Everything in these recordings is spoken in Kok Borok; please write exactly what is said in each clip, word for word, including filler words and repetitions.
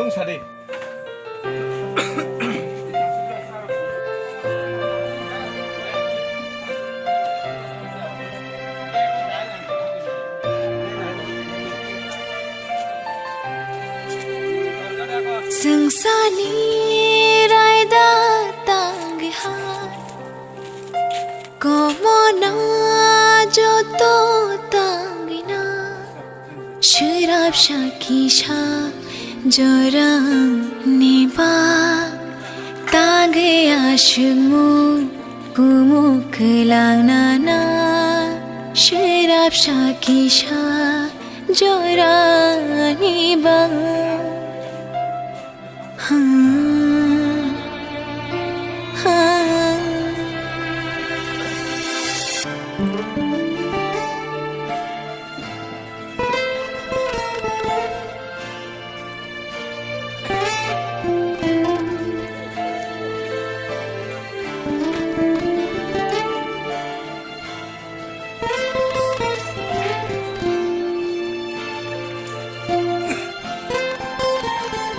Sadi. Sungsani raida tangha komona joto tangina. Sirap sakisa jorang niba tangha aswkmung kumuk kwlang nana. Sirap sakisa jorang niba.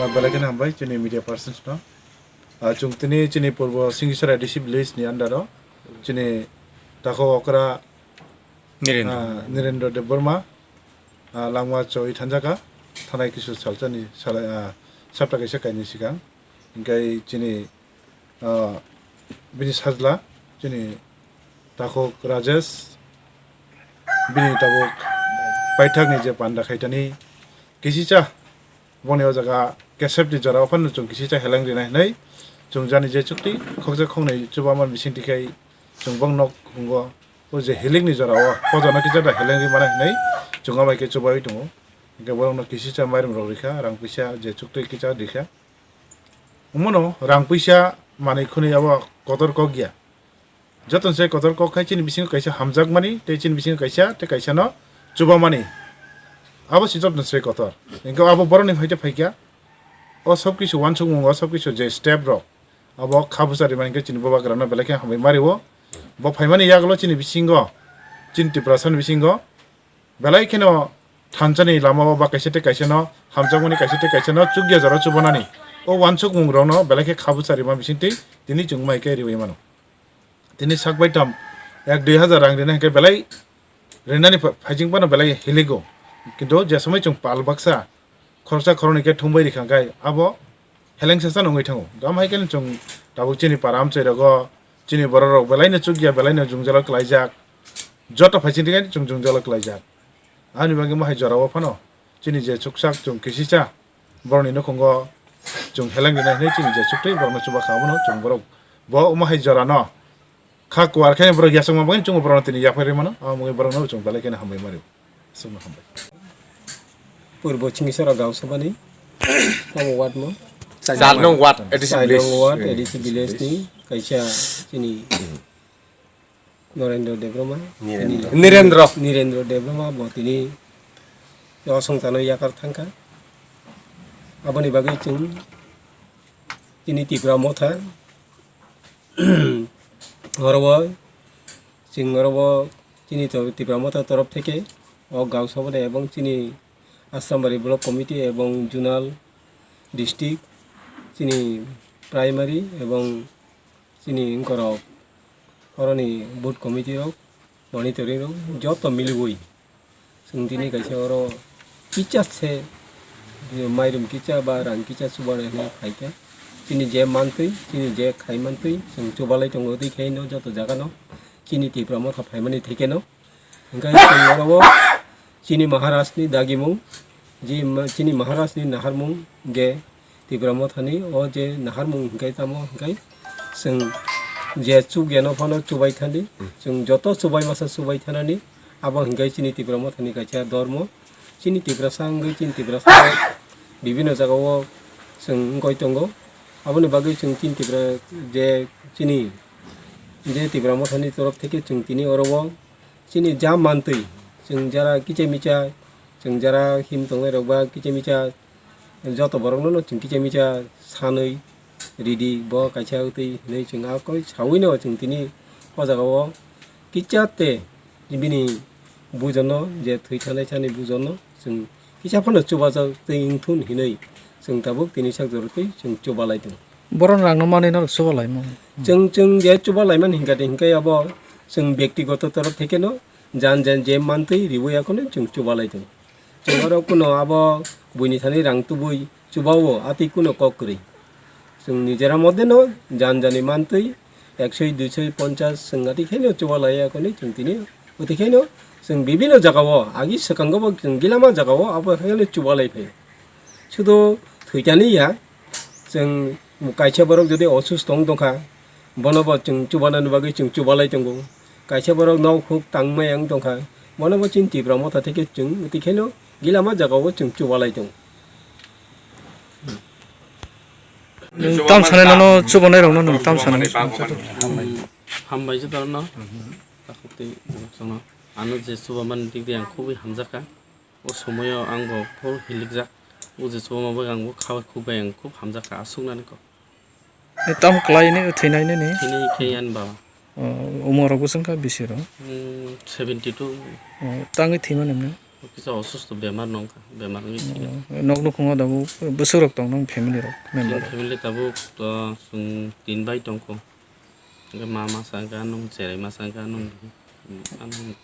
Belai kheno hambai chini media persons no. Ah, chwng tini chini purbo Singisora A D C village ni under o chini takhuk okra Nirendra. Ah, Nirendra Debbarma, ah, langma choi thanjaka, thanai kisu salchani salai, ah, sapta kaisa kaini sikang. Hingkai chini, ah, bini sajla, chini takhuk Rajesh, bini tabuk paithakni je panda khaitani kisicha, boni o jaga kesep ni jora o phano chwng kisicha heleng rinai hinui chwng jani je chukti khokjak khoknwi chubaman bising tikhai chwng bong nok hungo o je healing ni jora o pojono kisa da heleng ri mana hinui chwng amai khe chubai tongo. Hingke borok no kisicha mairum rok rikha, rang pisa je chukti kisa rikha. Omono rang puisa manwi khwnwi abo kotor kok ya. Joto se kotor kok khai chini bisingo kaisa hamjakmani, tei chini bisingo kaisa, tei kaisa no chubamani. Abo si joto se kotor. Hingke abo borokni phaite phaikya. O sob kisu wansukmung, o sob kisu je step rok. Abo kha bwsa rimani hingke chini bubagra no belai khe hambai mario. Bo phaimani yagulo chini bisingo, chini Tiprasa ni bisingo. Belai kheno thansa ni lama o ba kaisa tei kaisa no hamjakmani, kaisa tei kaisa no chukya jora chubanani. O wansukmung rok no belai khe kha bwsa rima bising twi tini chwng mai khe riwi mano. Tini sak bai tam ek dui hazar rang rina hingke belai rinani pha-, phaijing phano belai hiligo. Kintu je somoi chwng pal baksa khoroksa khoroknwi khe thumbai rikha khe abo heleng sasa nungwi thango. Gam hai khe chwng tabuk chini para amchai rogo, chini borok rok belai no chukya, belai no jwngjalo klaijak. Joto phaijing rikha chwng jwngjalo klaijak. Ani bagwi mo hai jora o phano chini je chuksak chwng kisicha borokni nukhungo chwng heleng rinai hinui chini je chuktwi borokno chuba kha abono chwng borok bo omo hai jora no kha kuar khe borok yachakma bagwi chwng borokno tini yaphai rwi mano, abo wngwi borokno chwng belai kheno hambai mari. Aswkno hambai. Purbo Chingisora Gausabani tamo ward mo. Char nong ward, A D C village. Char nong ward, A D C village ni kaisa chini Norendra Debbarma, Nirendra. Nirendra. Nirendra Debbarma bo tini o songchano yakar thangkha. Aboni bagwi chwng chini Tipra Motha oro bo chwng oro bo chini to-, Tipra Motha torof theke o Gausabani ebong chini Asrambari Block Committee ebong Zonal District chini Primary ebong chini wngkorok oroni booth committee rok, monitoring rok joto miliwi chwng tini kaisa oro kicha se mairum kicha ba rang kicha chubanai hinwi phaikha. Chini je mantwi, chini je khai mantwi chwng chubalai tongo twi khe no joto jaga no chini Tipra Motha phaimani theke no. Hingke chwng oro o chini Maharaj ni dagimung, je ma-, chini Maharaj ni naharmung je Tipra Motha ni o je naharmung hingke tamo hingke chwng je chukya no phano chubai thani, chwng joto chubai masa chubai thanani, abo hingke chini Tipra Motha ni kaisa dormo, chini Tiprasa wngwi chini Tiprasa bibinno jaga o chwng wngwi tongo, aboni bagwi chwng chini Tipra je chini je Tipra Motha ni torof theke chwng tini oro o chini ja mantwi, chwng jara kicha micha, chwng jara him tongnai rok ba kicha micha, joto borok no chwng kicha micha sanwi ridi bo kaisa twi hinwi chwng a koi sawi no chwng tini o jaga o kicha te bini bujon no je thwi thanai sani bujon no chwng kisa phano chubajak twi wngthun hinwi Chwng tabuk tini sak jora twi chwng chubalai tongo. Borok rangno manwi norok chubalai mano. Chwng, chwng je chubalai mani hinkha de hinkhe abo chwng byaktigoto torof thekeno jan jan je mantwi riwi akheno chwng chubalai tongo. Chwng oro kuno abo buini thani rang tubui chubao atwi kuno kok kwrwi. Chwng nijera moddeno jan jani mantwi ekshoi, duishoi, ponchash chwng atwi kheno chubalai akheno chwng tini. Atwi kheno chwng bibino jagao agi swkango bo chwng gilama jagao abo kheno chubalai phaio. Sudo thwitani ya, chwng kaisa borok jodi osusto wng tongkha, bono bo chwng chubanani bagwi chwng chubalai tongo. Kaisa borok nok huk tangmaya wng tongkha, bono bo chini Tipra motha theke chwng twi kheno gilama jagao chwng chubalai tongo. Nwng tam sanai nono chubanai rokno nwng tam sanai. Hambai je torno. Takhuk tei borok chwngno. Ano je chubamani dik de ang khubui hamjakha. O somoyo ang bo phor hilikjak. O je chubama bai ang bo kha khuk bai ang khub hamjakha aswknani kok. E, tam kwlai ni, thwinai nini? Thwinai khe yan baba. O, umor rok bwswng kha bisi rok? Hmm, seventy two. O, tangwi thwimani mwnwi? Kisa osusto bemar nongkha, bemar wngwi thwikha. O, nok nukhungo dabu bwswk rok tong nang family rok, member rok? Chini family tabuk to chwng tin bai tongkho. Hwnkhe ma masa hwnkhe anung, cherai masa hwnkhe anung, anung